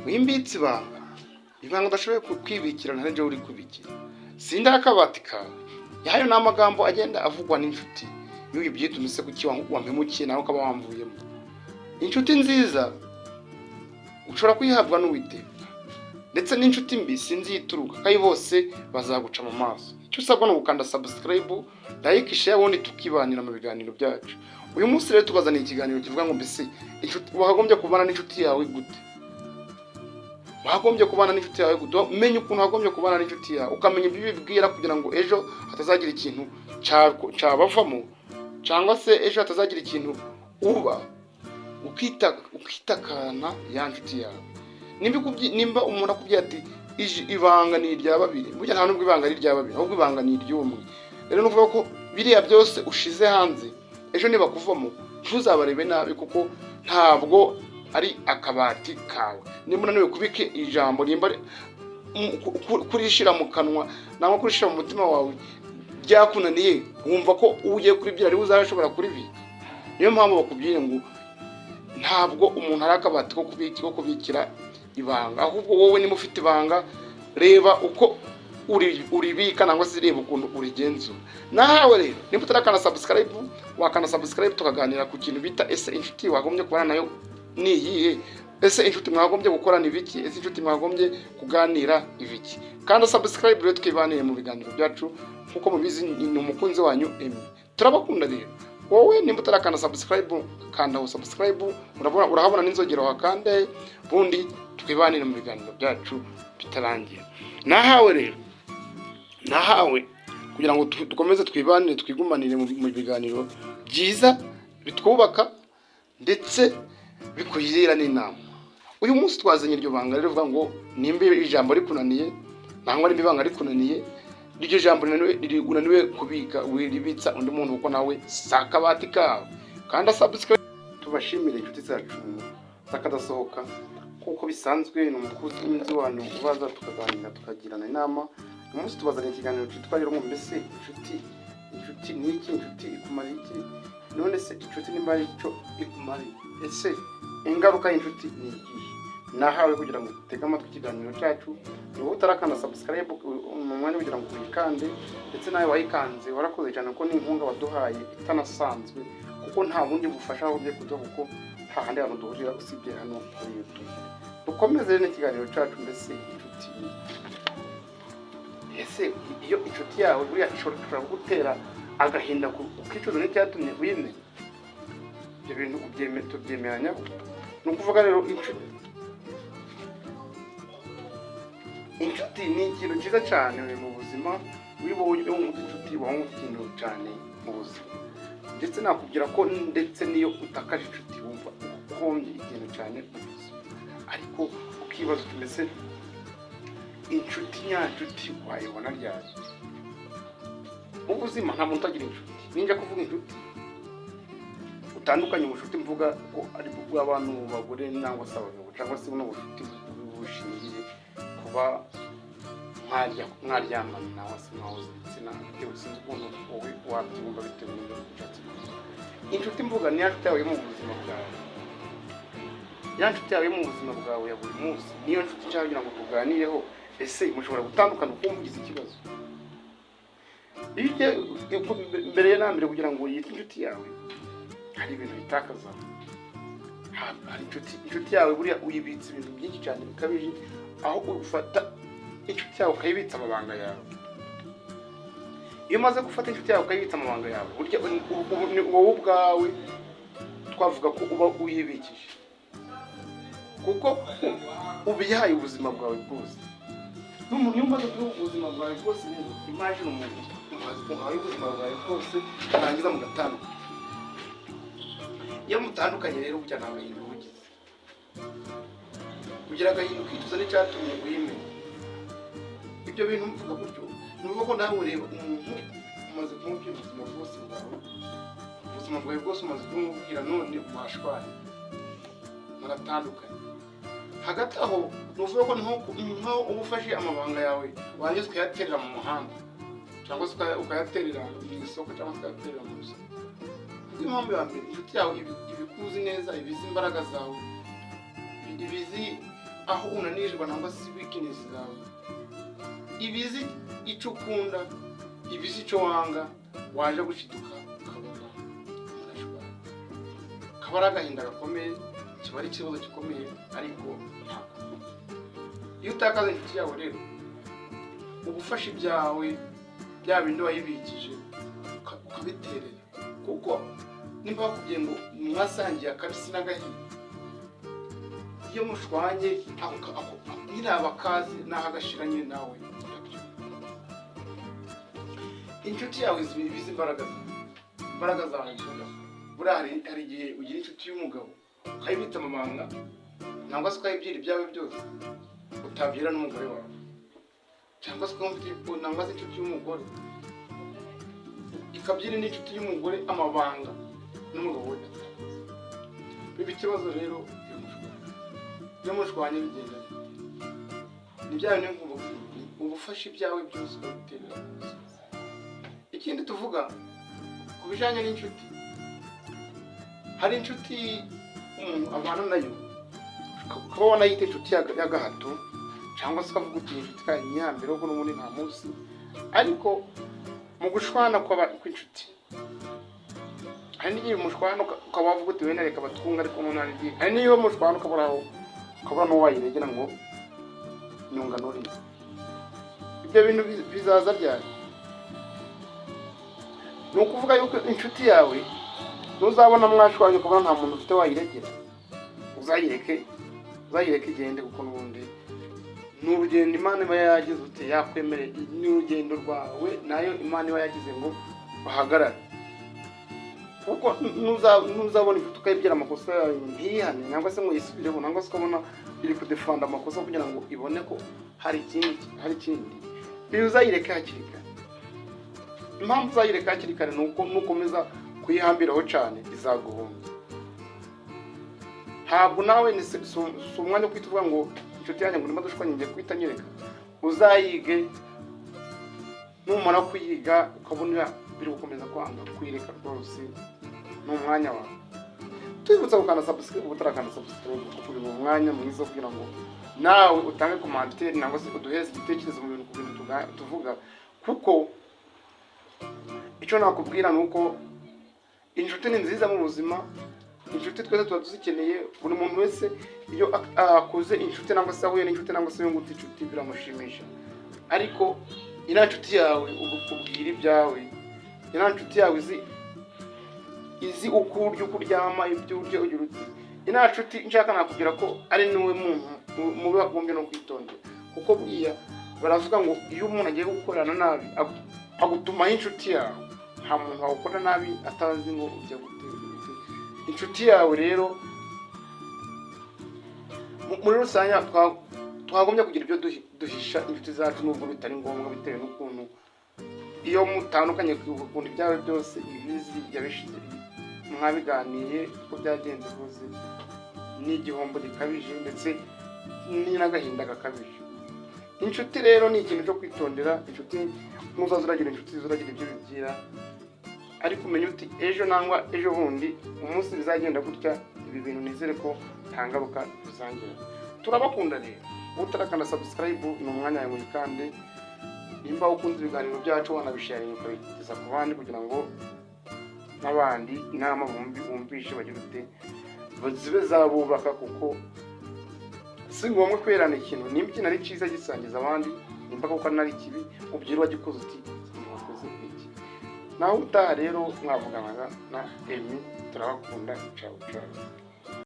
Wimbitse ibanga, ibanga udashoboye kwibikira, nta n'ibyo uri kubikira, sindi akabati kawe. Yayo ni amagambo agenda avugwa n'inshuti. Iyo uyibyita se, kuki wampemukiye nawe ukaba wamvuyemo? Inshuti nziza ushobora kuyihabwa n'Uwiteka, ndetse n'inshuti mbi sinzi iyo ituruka, kandi bose bazaguca mu maso. Icyo usabwa ni ugukanda subscribe, like, share, ubundi tukibanira mu biganiro byacu. Uyu munsi rero tubazaniye ikiganiro kivuga ngo: mbese inshuti, wakagombye kubana n'inshuti yawe gute? Wagombye kubana n'inshuti yawe gute? Menya ukuntu wagombye kubana n'inshuti yawe, ukamenya ibyo ubibwira, kugira ngo ejo hatazagira ikintu cyabavamo, cyangwa se ejo hatazagira ikintu uba ukitakana ya nshuti yawe. Nimba umuntu akubwiye ati ibanga ni irya babiri, burya nta nubwo ibanga ari irya babiri, ahubwo ibanga ni iry'umwe. Rero ni ukuvuga ko biriya byose ushize hanze, ejo nibakuvamo ntuzabarebe nabi, kuko ntabwo ari akabati kawe. Nimba unaniwe kubika ijambo, nimba kurishira mu kanwa nangwa kurishira mu mutima wawe byakunaniye, wumva ko ugiye kuribwira ariwe uzashobora kuribika? Niyo mpamvu bakubwiye ngo ntabwo umuntu ari akabati ko kubikira ibanga. Ahubwo wowe niba ufite ibanga, reba uko uribika, nangwa se reba ukuntu urigenzura. Nahawe rero, nimba utarakanda subscribe, wakanda subscribe, tukaganira ku kintu bita: ese inshuti wagombye kubana nayo ni iyihe? Ese inshuti mwagombye gukorana ibiki? Ese inshuti mwagombye kuganira ibiki? Kanda subscribe rero, twibanire mu biganiro byacu. Nk'uko mubizi, ni umukunzi wanyu Emmy. Turabakunda. Rero wowe nimba utarakanda subscribe, kanda aho subscribe, urabona, urahabona n'inzogera, wakande, bundi twibanire mu biganiro byacu bitarangiye. Nahawe rero, nahawe kugira ngo dukomeze twibanire, twigumanire mu biganiro byiza bitwubaka ndetse bikugira n'inama. Uyu munsi twazanye iryo banga rero, rivuga ngo nimba ijambo rikunaniye, nangwa nimba ibanga rikunaniye, iryo jambo unaniwe kubika, wiribitsa undi muntu, kuko nawe si akabati kawe. Kandi subscribe. Tubashimire, inshuti zacu z'akadasohoka. Nk'uko bisanzwe, ni umukunzi wanyu ubaza, tukaganira, tukagirana inama. Uyu munsi tubazaniye ikiganiro cyitwa rero ngo: mbese inshuti ni iki? Inshuti ikumara iki? None se inshuti nimba ari icyo ikumariye, ese ingaruka y'inshuti ni iyihe? Nahawe kugira ngo utege amatwi ikiganiro cyacu. Niba utarakanda subscribe, mu mwanya kugira ngo uyikande, ndetse nawe wayikanze warakoze cyane, kuko ni inkunga waduhaye itanasanzwe, kuko nta bundi bufasha ugiye kuduha, kuko nta handi hantu duhurira usibye hano kuri YouTube. Dukomeze rero n'ikiganiro cyacu. Mbese inshuti ni iki? Ese iyo inshuti yawe buriya ishobora kugutera agahinda, ukicuza n'icyatumye uyimenya? Ibyo bintu tubyemeranyaho. Ni ukuvuga rero, inshuti ni ikintu cyiza cyane mu buzima. Iyo wumva inshuti, uba wumva ikintu cyane mu buzima. Ndetse nakubwira ko ndetse n'iyo utakaje inshuti, wumva uhombye ikintu cyane mu buzima. Ariko ukibaza uti: mbese inshuti nyanshuti wayibona ryari mu buzima? Nta muntu utagira inshuti. Ninjya kuvuga inshuti, utandukanye ubucuti mvuga ko ari bw'abantu bagore nangwa se abagabo, cyangwa se buno bucuti bushingiye kuba mwaryamana nangwa se mwahuza ibitsina, bitewe, sinzi ukuntu wowe wabyumva, bitewe n'ibyo ushatse kuvuga. Inshuti mvuga ni ya nshuti yawe yo mu buzima bwawe, ya nshuti yawe yo mu buzima bwawe ya buri munsi. Niyo nshuti nshaka kugira ngo tuganireho. Ese mushobora gutandukana ukumva ugize ikibazo? Iyo ugiye mbere na mbere, kugira ngo yitwe inshuti yawe, hari ibintu bitakaza. Hari inshuti yawe buriya uyibitsa ibintu byinshi cyane bikabije, aho ufata inshuti yawe ukayibitsa amabanga yawe. Iyo umaze gufata inshuti yawe ukayibitsa amabanga yawe, burya ni wowe ubwawe twavuga ko uba uyibikije, kuko ubihaye ubuzima bwawe bwose. N'umuntu iyo umaze kuba ubuzima bwawe bwose rero, imagine umuntu uhaye ubuzima bwawe bwose, murangiza mugatandukana. Iyo mutandukanye rero, burya nta gahinda uba ugize, ugira agahinda ukicuza n'icyatumye uyimenya. Ibyo bintu mvuga gutyo, ni ukuvuga ko nawe ureba umuntu umaze kumubwira ubuzima bwose bwawe, ubuzima bwawe bwose umaze kumubwira, none mwashwanye, muratandukanye. Hagati aho ni ukuvuga ko nkaho uba ufashe amabanga yawe, warangiza ukayaterera mu muhanda, cyangwa se ukayaterera mu isoko, cyangwa se ukayaterera mu isoko. Niyo mpamvu ya mbere, inshuti yawe ibikuzi neza, ibizi imbaraga zawe, ibizi aho unanirwa nangwa se weakness zawe, ibizi icyo ukunda, ibizi icyo wanga. Waje gushiduka ukabona murashwana, kaba ari agahinda gakomeye, kiba ari ikibazo gikomeye, ariko ntabwo iyo utakaza inshuti yawe rero uba ufashe ibyawe, bya bindi wayibikije, ukabiterera, kuko nimba bakubwiye ngo mwasangiye akabisi n'agahiye, iyo mushwanye ako nyine aba akazi n'aho agashira nyine nawe urabyumva. Inshuti yawe ibizi imbaraga zawe, imbaraga zawe mvuga. Buriya hari igihe ugira inshuti y'umugabo ukayibitsa amabanga cyangwa se ukayibwira ibyawe byose utabwira n'umugore wawe, cyangwa se ukamufite, nangwa se inshuti y'umugore ikabyira n'inshuti y'umugore amabanga n'umugabo we atazi. Biba ikibazo rero iyo mushwanye. Iyo mushwanye bigenda bite? Ni bya bindi nkubwiye, uba ufashe ibyawe byose ukabiterera ku musozi. Ikindi tuvuga ku bijyanye n'inshuti, hari inshuti umuntu abana nayo ukaba wanayita inshuti y'agahato, cyangwa se ukavuga uti inshuti kandi nyihambere kuko n'ubundi nta munsi. Ariko mu gushwana kw'inshuti hari n'igihe mushwana ukaba wavuga uti wenda reka batwunga, ariko noneho hari igihe, hari n'iyo mushwana ukabura aho, ukabura n'uwo wayiregera ngo nyunga nuriye. Ibyo bintu bizaza ryari? Ni ukuvuga yuko inshuti yawe ntuzabona mwashwanye ukabona nta muntu ufite wayiregera, uzayireke, uzayireke igende, kuko n'ubundi ni urugendo Imana iba yagize uti yakwemereye, ni urugendo rwawe nayo Imana iba yagize ngo bahagarare, kuko ntuzabona inshuti ukayibwira amakosa yayo ntiyihane cyangwa se ngo yisubireho, cyangwa se ukabona iri kudefanda amakosa kugira ngo ibone ko hari ikindi, iyo uzayireke hakiri kare. Impamvu uzayireka hakiri kare ni uko nukomeza kuyihambiraho cyane izaguhomba. Ntabwo nawe ni si umwanya wo kwita uvuga ngo inshuti yanjye ngo ndimo dushwanye ngiye guhita nyereka. Uzayige, numara kuyiga ukabona biri gukomeza kwanga kuyireka rwose, ni umwanya wawe. Tubibutsa gukanda subscribe utarakanda subscribe, kuko uyu ni umwanya mwiza wo kugira ngo nawe utange commentaire nangwa se uduheze igitekerezo mu bintu ku bintu tuvuga, kuko icyo nakubwira ni uko inshuti ni nziza mu buzima. Inshuti twese tuba tuzikeneye. Buri muntu wese iyo akoze inshuti nangwa se ahuye n'inshuti nangwa se yungutse inshuti biramushimisha. Ariko iriya nshuti yawe ubwira ibyawe, iriya nshuti yawe izi uko urya, uko uryama, ibyo urya, ugira uti iriya nshuti nshaka nakubwira ko ari niwe muntu mubi wagombye no kwitondera, kuko buriya baravuga ngo iyo umuntu agiye gukorana nabi agutumaho inshuti yawe. Nta muntu wawukora nabi atazi ngo ujya gute gute. Inshuti yawe rero muri rusange twagombye kugira ibyo duhisha inshuti zacu, nubwo bitari ngombwa, bitewe n'ukuntu iyo mutandukanye ukunda ibyawe byose ibizi yabishize mwabiganiye uko byagenze kose, ni igihombo gikabije ndetse ni n'agahinda gakabije. Inshuti rero ni ikintu cyo kwitondera. Inshuti nuzaza uragira inshuti uragira ibyo bibwira, ariko umenye uti ejo nangwa ejo bundi umunsi bizagenda gutya, ibi bintu nizere ko nta ngaruka bizangira. Turabakunda rero. Utarakanda subscribe ni umwanya wawe kandi nimba ukunze ibiganiro byacu wanabisharinga ukabigeza ku bandi, kugira ngo n'abandi inama bumvishe bagire ute zibe zabubaka, kuko si ngombwa kwerana ikintu. Nimba ikintu ari cyiza gisangiza abandi, nimba koko ari kibi ubwira uwagikoze uti mwakoze iki. Naho utaha rero mwavuganaga na Emi. Turabakunda, ciao ciao.